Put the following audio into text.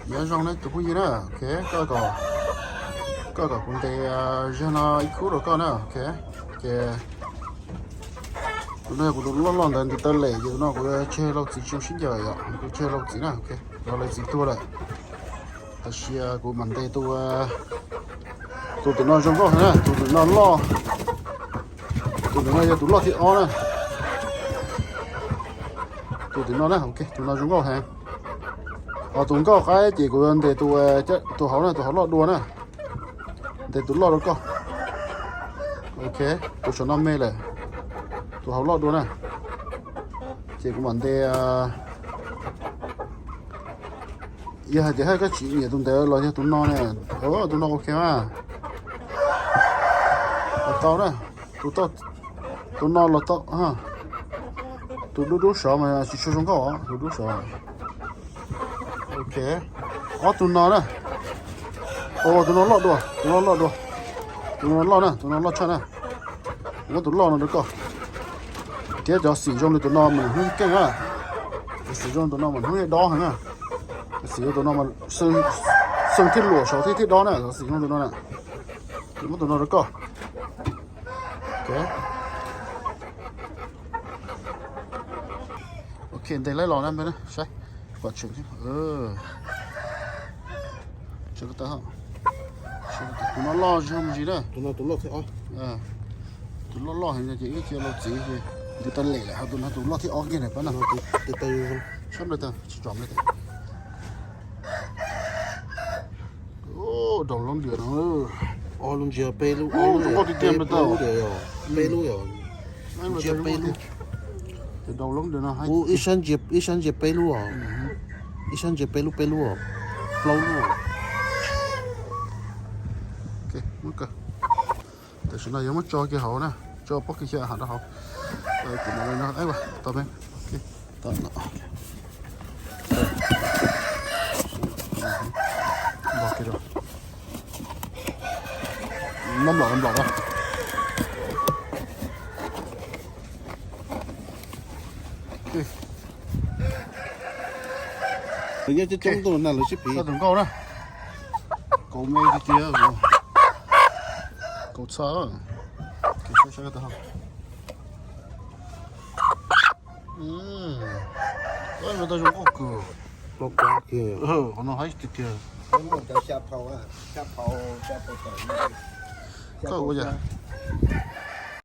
Nyob zoo nej tus phooj ywg na, ok, koj kom, koj kom kuv ntes zag no ib khub rau koj na, ok. Ces tus no yog kuv tus loj loj ntawd nws tawg lem ces tus no kuv tseg lau txiv tsis sib ncaws yom, kuv tseg lau txiv na, ok, los lawv txiv tuag lawm. Tam sis kuv mam ntes tus, tus tim no zoo nkauj heev na, tus tim no loj, tus tim no yog tus loj thib ob na. Tus tim no na, ok, tus no zoo nkauj heev. Ho tus nkauj qaib ces kuv ntes tus, tus hauv na, tus hauv loj dua na. Ntes tus loj rau koj. Ok, tus saum no me lawm. Tus hauv loj dua na. Ces kuv mam ntes, yog hais tias haj koj tsis nyiam tus ntawd los yog tus no ne. Tus no ok mas. Los tau na. Tus, tus no los tau. Tus dub dub sov mas tsis tshua zoo nkauj os, tus dub sov. Ok. Ob tug no na. Tus no loj dua, tus no loj dua. Tus no loj na, tus no loj tshaj na. Muab tus loj no rau koj. Thiab cov xim zoo li tus no mas hnub keej na. Cov xim zoo tus no mas hnub dob heev na. Cov xim zoo tus no mas xeeb thiab luam saud thiab thiab dob na, cov xim zoo tus no na. Ces muab tus no rau koj. Ok, ntes laib los na, saib kom tseem thiab. Tus no loj zog mus ntsis na. Tus loj loj heev ces ib cia lau txiv ces nws tau lem lawm, ho tus no tus loj thib ob kiag na pab na. Sab nplawg tawm, tsis tsom nplawg tawm. Daus loob diam no. Ob lub ntsia peb lub, tus nkauj tiag tiag nplawg tawm. Peb lub yom. Ntsia peb lub. Ib sab ntsia peb lub os. Ib sab ntsia peb lub, peb lub os. Plaub lub os. Tam sim no yuav muab tso kiag hauv na, tso pob kws xyaw hav rau hauv. Tau me, tau no. Npam nplom nplom na. Lawv nyob coob coob ntuj na lawv sib piv. Tus nkauj na, kaus me tiag tiag, kaus txha. Tau zoo nkauj kawg. Qhov no haib tiag tiag. Koj ua yam